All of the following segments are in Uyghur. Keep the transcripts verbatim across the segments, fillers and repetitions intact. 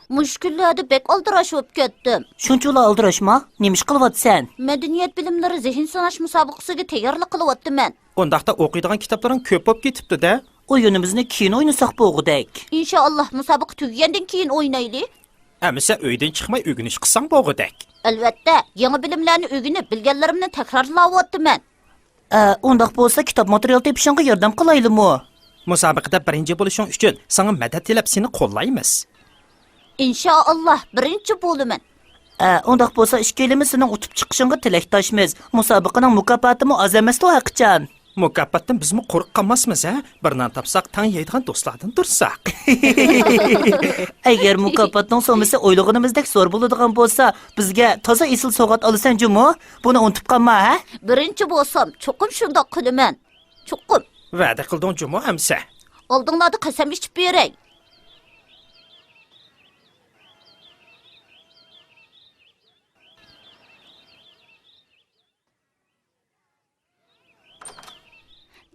مۇشۇ كۈنلەردە بەك ئالدىراش بولۇپ كەتتىم. شۇنچىلا ئالدىراشما؟ نېمە ئىش قىلىۋاتىسەن؟ مەدەنىيەت بىلىملىرى زېھىن سىناش مۇسابىقىسىگە تەييارلىق قىلىۋاتىمەن. ئۇنداقتا ئوقۇيدىغان كىتابلىرىڭ كۆپ بولۇپ كېتىپتۇ-دە. ئويۇنىمىزنى كېيىن ئوينىساق بولغۇدەك. ئىنشائاللا، مۇسابىقە تۈگىگەندىن كېيىن ئوينايلى. ئەمىسە ئۆيدىن چىقماي ئۆگىنىش قىلساڭ بولغۇدەك. ئەلۋەتتە، يېڭى بىلىملەرنى ئۆگىنىپ، بىلگەنلىرىمنى تەكرارلاۋاتىمەن. ئە، ئۇنداق بولسا كىتاب ماتېرىيال تېپىشىڭغا ياردەم قىلايلىمۇ؟ مۇسابىقىدە بىرىنچى بولۇشۇڭ ئۈچۈن ساڭا مەدەت تىلەپ سېنى قوللايمىز. ئىنشائاللا، بىرىنچى بولىمەن. ئە، ئۇنداق بولسا ئىككىيلىمىز سېنىڭ ئۇتۇپ چىقىشىڭغا تىلەكداشمىز. مۇسابىقىنىڭ مۇكاپاتىمۇ ئاز ئەمەستۇ ھەقىچان. مۇكاپاتتىن بىزمۇ قۇرۇق قالماسمىز ھە؟ بىر نان تاپساق تەڭ يەيدىغان دوستلاردىن تۇرساق. ئەگەر مۇكاپاتنىڭ سوممىسى ئويلىغىنىمىزدەك زور بولىدىغان بولسا، بىزگە تازا ئېسىل سوۋغات ئالىسەن جۇمۇ. بۇنى ئۇنتۇپ قالما ھە؟ بىرىنچى بولسام، چوقۇم شۇنداق قىلىمەن. چوقۇم. ۋەدە قىلدىڭ جۇمۇ ئەمسە. ئالدىڭلاردا قەسەم ئىچىپ بېرەي.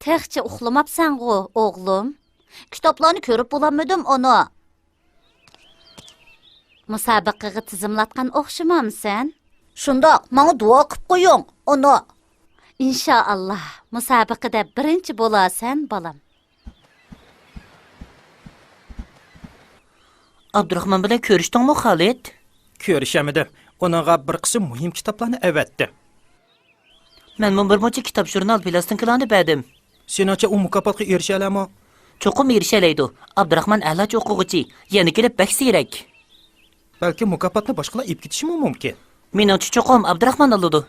تېخىچە ئۇخلىماپسەنغۇ، ئوغلۇم؟ كىتابلارنى كۆرۈپ بولالمىدىم، ئانا. مۇسابىقىگە تىزىملاتقان ئوخشىمامسەن؟ شۇنداق، ماڭا دۇئا قىپ قويۇڭ، ئانا. ئىنشائاللا، مۇسابىقىدە بىرىنچى بولارسەن، بالام. ئابدۇراخمان بىلەن كۆرۈشتۈڭمۇ، خالىد؟ كۆرۈشەلمىدىم. ئۇنىڭغا بىر قىسىم مۇھىم كىتابلارنى ئەۋەتتىم. مەنمۇ بىر مۇنچە كىتاب، ژۇرنال، پىلاستىنكىلارنى بەردىم. سېنىڭچە ئۇ مۇكاپاتقا ئېرىشەلەرمۇ؟ چوقۇم ئېرىشەلەيدۇ. ئابدۇراخمان ئەلاچى ئوقۇغۇچى. يەنە كېلىپ بەك زېرەك. بەلكى مۇكاپاتنى باشقىلار ئېلىپ كېتىشىمۇ مۇمكىن. مېنىڭچە چوقۇم ئابدۇراخمان ئالىدۇ.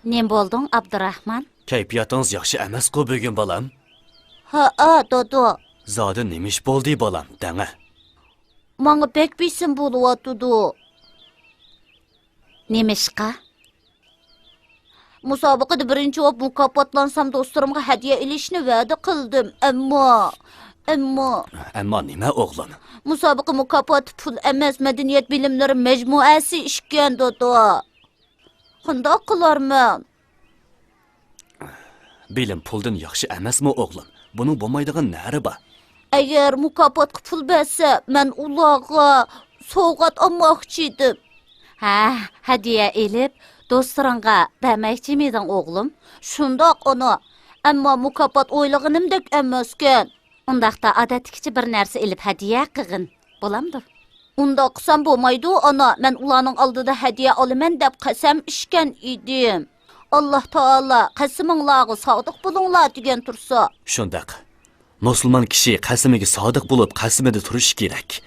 نېمە بولدۇڭ، ئابدۇراخمان؟ كەيپىياتىڭىز ياخشى ئەمەسقۇ بۈگۈن، بالام؟ ھەئە، دادا. زادى نېمە ئىش بولدى، بالام؟ دەڭە. ماڭا بەك بېسىم بولۇۋاتىدۇ. نېمىشقا؟ مۇسابىقىدە بىرىنچى بولۇپ مۇكاپاتلانسام، دوستلىرىمغا ھەدىيە ئېلىشنى ۋەدە قىلدىم. ئەمما، ئەمما. ئەمما نېمە، ئوغلۇم؟ مۇسابىقە مۇكاپاتى پۇل ئەمەس، مەدەنىيەت بىلىملىرى مەجمۇئەسى ئىكەن، دادا. قانداق قىلارمەن؟ بىلىم پۇلدىن ياخشى ئەمەسمۇ، ئوغلۇم؟ بۇنىڭ بولمايدىغان نەرى بار؟ ئەگەر مۇكاپاتقا پۇل بەرسە، مەن ئۇلارغا سوۋغات ئالماقچى ئىدىم. ھە، ھەدىيە ئېلىپ، دوستلىرىڭغا بەرمەكچىمىدىڭ، ئوغلۇم؟ شۇنداق، ئانا. ئەمما مۇكاپات ئويلىغىنىمدەك ئەمەسكەن. ئۇنداقتا ئادەتتىكىچە بىر نەرسە ئېلىپ ھەدىيە قىلغىن. بولامدۇ؟ ئۇنداق قىلسام بولمايدۇ، ئانا. مەن ئۇلارنىڭ ئالدىدا ھەدىيە ئالىمەن دەپ قەسەم ئىچكەن ئىدىم. ئاللا تائالا قەسىمىڭلارغا سادىق بولۇڭلار دېگەن تۇرسا. شۇنداق. مۇسۇلمان كىشى قەسىمىگە سادىق بولۇپ، قەسىمىدە تۇرۇشى كېرەك.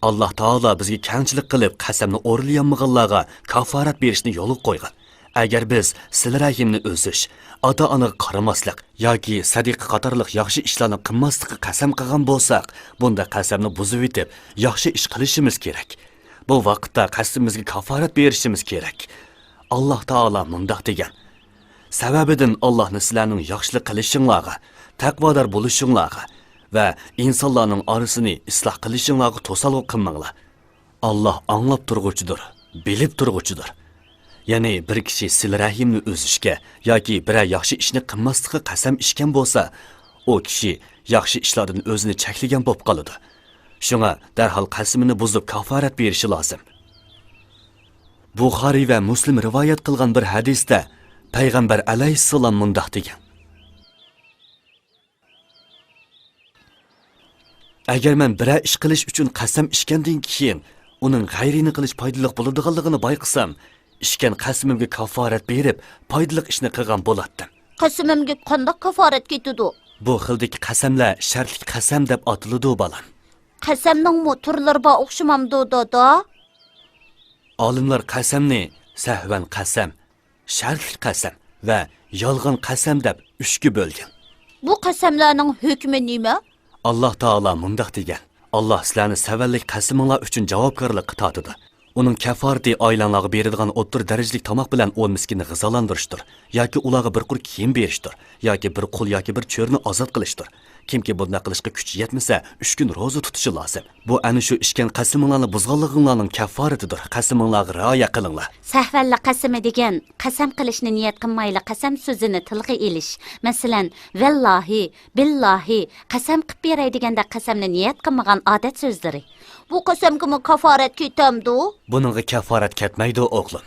ئاللا تائالا بىزگە كەڭچىلىك قىلىپ، قەسەمنى ئورۇنلىيالمىغانلارغا كافارەت بېرىشنى يولغا قويغان. ئەگەر بىز سىلە رەھىمنى ئۈزۈش، ئاتا-ئانىغا قارىماسلىق ياكى سەدىقە قاتارلىق ياخشى ئىشلارنى قىلماسلىققا قەسەم قىلغان بولساق، بۇنداق قەسەمنى بۇزۇۋېتىپ، ياخشى ئىش قىلىشىمىز كېرەك. بۇ ۋاقىتتا قەسىمىمىزگە كافارەت بېرىشىمىز كېرەك. ئاللا تائالا مۇنداق دېگەن: سەۋەبىدىن ئاللانى سىلەرنىڭ ياخشىلىق قىلىشىڭلارغا، تەقۋادار بولۇشۇڭلارغا ۋە ئىنسانلارنىڭ ئارىسىنى ئىسلاھ قىلىشىڭلارغا توسالغۇ قىلماڭلار. ئاللا ئاڭلاپ تۇرغۇچىدۇر، بىلىپ تۇرغۇچىدۇر. يەنى بىر كىشى سىلە رەھىمنى ئۈزۈشكە ياكى بىرەر ياخشى ئىشنى قىلماسلىققا قەسەم ئىچكەن بولسا، ئۇ كىشى ياخشى ئىشلاردىن ئۆزىنى چەكلىگەن بولۇپ قالىدۇ. شۇڭا دەرھال قەسىمىنى بۇزۇپ كافارەت بېرىشى لازىم. بۇخارىي ۋە مۇسلىم رىۋايەت قىلغان بىر ھەدىستە پەيغەمبەر ئەلەيھىسسالام مۇنداق دېگەن: ئەگەر مەن بىرەر ئىش قىلىش ئۈچۈن قەسەم ئىچكەندىن كېيىن، ئۇنىڭ غەيرىنى قىلىش پايدىلىق بولىدىغانلىقىنى بايقىسام، ئىچكەن قەسىمىمگە كافارەت بېرىپ، پايدىلىق ئىشنى قىلغان بولاتتىم. قەسىمىمگە قانداق كافارەت كېتىدۇ؟ بۇ خىلدىكى قەسەملەر شەرتلىك قەسەم دەپ ئاتىلىدۇ، بالام. قەسەمنىڭمۇ تۈرلىرى بار ئوخشىمامدۇ، دادا؟ ئالىملار قەسەمنى سەھۋەن قەسەم، شەرتلىك قەسەم ۋە يالغان قەسەم دەپ ئۈچكە بۆلگەن. بۇ قەسەملەرنىڭ ھۆكمى نېمە؟ ئاللاھ تائالا مۇنداق دېگەن: «ئاللاھ سىلەرنى سەۋەنلىك قەسىمىڭلار ئۈچۈن جاۋابكارلىققا تارتىدۇ. ئۇنىڭ كەففارىتى ئائىلەڭلارغا بېرىدىغان ئوتتۇرا دەرىجىلىك تاماق بىلەن ئون مىسكىننى غىزالاندۇرۇشتۇر ياكى ئۇلارغا بىر قۇر كىيىم بېرىشتۇر ياكى بىر قۇل ياكى بىر چۆرىنى ئازاد قىلىشتۇر. كىمكى بۇنداق قىلىشقا كۈچى يەتمىسە، ئۈچ كۈن روزا تۇتۇشى لازىم. بۇ ئەنە شۇ ئىچكەن قەسىمىڭلارنى بۇزغانلىقىڭلارنىڭ كەففارىتىدۇر. قەسىمىڭلارغا رىئايە قىلىڭلار.» سەھۋەنلىك قەسىمى دېگەن قەسەم قىلىشنى نىيەت قىلمايلا قەسەم سۆزىنى تىلغا ئېلىش. مەسىلەن، ۋەللاھى، بىللاھى، قەسەم قىپ بېرەي دېگەندەك قەسەمنى نىيەت قىلمىغان ئادەت سۆزلىرى. بۇ قەسەمگىمۇ كافارەت كېتەمدۇ؟ بۇنىڭغا كەففارەت كەتمەيدۇ، ئوغلۇم.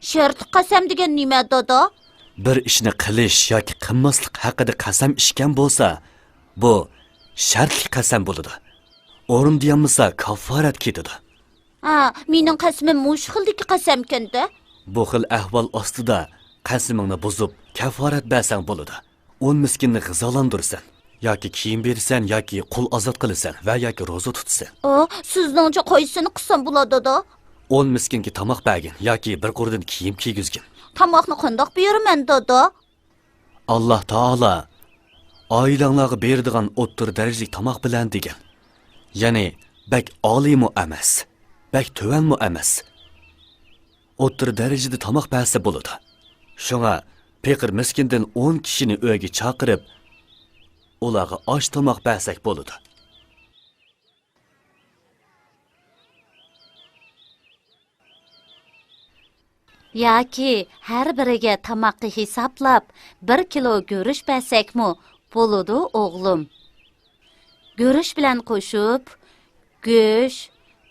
شەرتلىك قەسەم دېگەن نېمە، دادا؟ بىر ئىشنى قىلىش ياكى قىلماسلىق ھەققىدە قەسەم ئىچكەن بولسا، بۇ شەرتلىك قەسەم بولىدۇ. ئورۇندىيالمىسا، كاففارەت كېتىدۇ. ھە، مېنىڭ قەسىمىم مۇشۇ خىلدىكى قەسەمكەن-دە. بۇ خىل ئەھۋال ئاستىدا قەسىمىڭنى بۇزۇپ، كاففارەت بەرسەڭ بولىدۇ. ئون مىسكىننى غىزالاندۇرىسەن ياكى كىيىم بېرىسەن ياكى قۇل ئازاد قىلىسەن ۋە ياكى روزا تۇتىسەن. ئا، سىزنىڭچە قايسىنى قىلسام بولىدۇ، دادا؟ ئون مىسكىنگە تاماق بەرگىن ياكى بىر قۇردىن كىيىم كىيگۈزگىن. تاماقنى قانداق بېرىمەن، دادا؟ ئاللاھ تائالا ئائىلەڭلارغا بېرىدىغان ئوتتۇرا دەرىجىلىك تاماق بىلەن دېگەن. يەنى بەك ئالىيمۇ ئەمەس، بەك تۆۋەنمۇ ئەمەس. ئوتتۇرا دەرىجىدە تاماق بەرسە بولىدۇ. شۇڭا پېقىر مىسكىندىن ئون كىشىنى ئۆيگە چاقىرىپ، ئۇلارغا ئاش تاماق بەرسەك بولىدۇ. ياكى ھەر بىرىگە تاماققا ھېسابلاپ بىر كىلو گۈرۈچ بەرسەكمۇ بولىدۇ، ئوغلۇم. گۈرۈچ بىلەن قوشۇپ گۆش،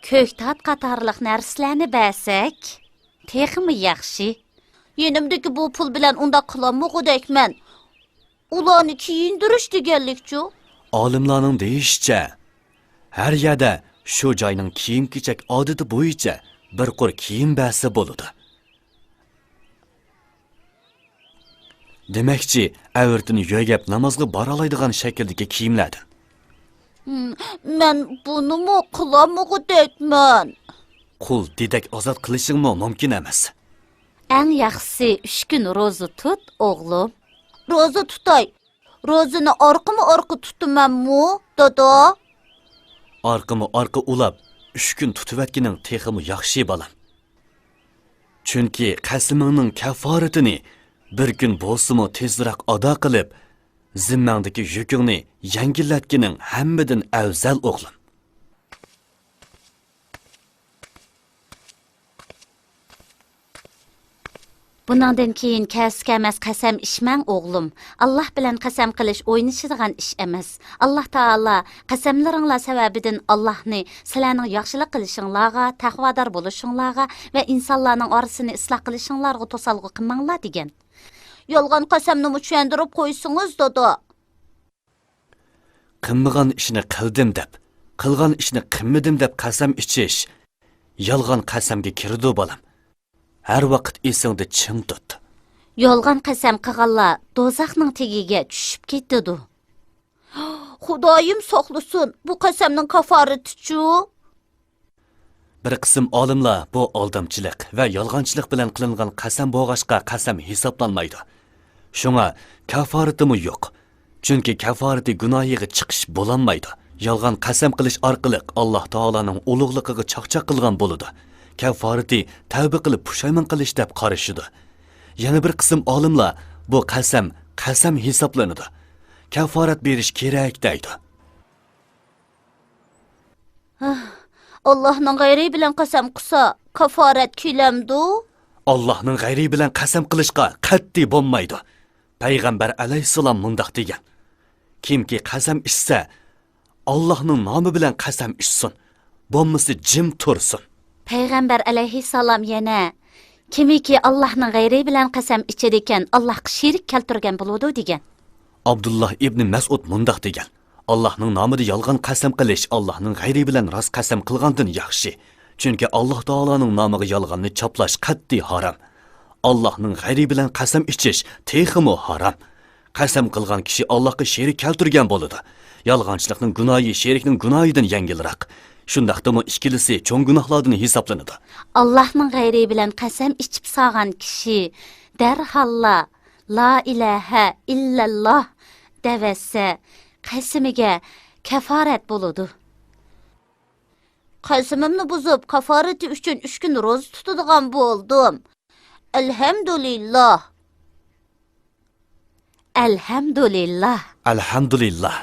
كۆكتات قاتارلىق نەرسىلەرنى بەرسەك تېخىمۇ ياخشى. يېنىمدىكى بۇ پۇل بىلەن ئۇنداق قىلالمىغۇدەكمەن. ئۇلارنى كىيىندۈرۈش دېگەنلىكچۇ؟ ئالىملارنىڭ دېيىشىچە، ھەر يەردە شۇ جاينىڭ كىيىم-كېچەك ئادىتى بويىچە بىر قۇر كىيىم بەرسە بولىدۇ. دېمەكچى، ئەۋرىتىنى يۆگەپ نامازغا بارالايدىغان شەكىلدىكى كىيىملەردىن. ھىم، مەن بۇنىمۇ قىلالمىغۇدەكمەن. قۇل دېدەك ئازاد قىلىشىڭمۇ مۇمكىن ئەمەس. ئەڭ ياخشىسى ئۈچ كۈن روزا تۇت، ئوغلۇم. روزا تۇتاي. روزىنى ئارقىمۇ ئارقا تۇتىمەنمۇ، دادا؟ ئارقىمۇ ئارقا ئۇلاپ، ئۈچ كۈن تۇتۇۋەتكىنىڭ تېخىمۇ ياخشى، بالام. چۈنكى قەسىمىڭنىڭ كەففارىتىنى بىر كۈن بولسىمۇ تېزرەك ئادا قىلىپ، زىممەڭدىكى يۈكۈڭنى يەڭگىللەتكىنىڭ ھەممىدىن ئەۋزەل، ئوغلۇم. بۇنىڭدىن كېيىن كەسكە ئەمەس قەسەم ئىچمەڭ، ئوغلۇم. ئاللاھ بىلەن قەسەم قىلىش ئوينىشىدىغان ئىش ئەمەس. ئاللاھ تائالا قەسەملىرىڭلار سەۋەبىدىن ئاللاھنى سىلەرنىڭ ياخشىلىق قىلىشىڭلارغا، تەقۋادار بولۇشۇڭلارغا ۋە ئىنسانلارنىڭ ئارىسىنى ئىسلاھ قىلىشىڭلارغا توسالغۇ قىلماڭلار دېگەن. يالغان قەسەمنىمۇ چۈشەندۈرۈپ قويسىڭىز، دادا. قىلمىغان ئىشنى قىلدىم دەپ، قىلغان ئىشنى قىلمىدىم دەپ قەسەم ئىچىش يالغان قەسەمگە كىرىدۇ، بالام. ھەر ۋاقىت ئېسىڭدە چىڭ تۇت. يالغان قەسەم قىلغانلار دوزاخنىڭ تېگىگە چۈشۈپ كېتىدۇ. خۇدايىم ساقلىسۇن، بۇ قەسەمنىڭ كافارىتىچۇ؟ بىر قىسىم ئالىملار بۇ ئالدامچىلىق ۋە يالغانچىلىق بىلەن قىلىنغان قەسەم بولغاچقا قەسەم ھېسابلانمايدۇ. شۇڭا كافارىتىمۇ يوق. چۈنكى كافارىتى گۇناھىغا چىقىش بولالمايدۇ. يالغان قەسەم قىلىش ئارقىلىق ئاللاھ تائالانىڭ ئۇلۇغلۇقىغا چاقچاق قىلغان بولىدۇ. كافارىتى تەۋبە قىلىپ پۇشايمان قىلىش دەپ قارىشىدۇ. يەنە بىر قىسىم ئالىملار بۇ قەسەم قەسەم ھېسابلىنىدۇ. كافارەت بېرىش كېرەك دەيدۇ. ئاللاھنىڭ غەيرى بىلەن قەسەم قىلسا، كافارەت كېلەمدۇ؟ ئاللاھنىڭ غەيرى بىلەن قەسەم قىلىشقا قەتئىي بولمايدۇ. پەيغەمبەر ئەلەيھىسسالام مۇنداق دېگەن: «كىمكى قەسەم ئىچسە، ئاللاھنىڭ نامى بىلەن قەسەم ئىچسۇن، بولمىسا جىم تۇرسۇن.» پەيغەمبەر ئەلەيھىسسالام يەنە: «كىمكى ئاللاھنىڭ غەيرى بىلەن قەسەم ئىچىدىكەن، ئاللاھقا شېرىك كەلتۈرگەن بولىدۇ» دېگەن. ئابدۇللاھ ئىبنى مەسئۇد مۇنداق دېگەن: «ئاللاھنىڭ نامىدا يالغان قەسەم قىلىش ئاللاھنىڭ غەيرى بىلەن راست قەسەم قىلغاندىن ياخشى. چۈنكى ئاللاھ تائالانىڭ نامىغا يالغاننى چاپلاش قەتئىي ھارام. ئاللاھنىڭ غەيرى بىلەن قەسەم ئىچىش تېخىمۇ ھارام. قەسەم قىلغان كىشى ئاللاھقا شېرىك كەلتۈرگەن بولىدۇ. يالغانچىلىقنىڭ گۇناھى شېرىكنىڭ گۇناھىدىن يەڭگىلراق. شۇنداقتىمۇ ئىككىلىسى چوڭ گۇناھلاردىن ھېسابلىنىدۇ. ئاللاھنىڭ غەيرى بىلەن قەسەم ئىچىپ سالغان كىشى دەرھاللا لا ئىلاھە ئىللەللاھ دەۋەتسە، قەسىمىگە كەفارەت بولىدۇ. قەسىمىمنى بۇزۇپ، كافارىتى ئۈچۈن ئۈچ كۈن روزا تۇتىدىغان بولدۇم. ئەلھەمدۇلىللاھ. ئەلھەمدۇلىللاھ. ئەلھەمدۇلىللاھ.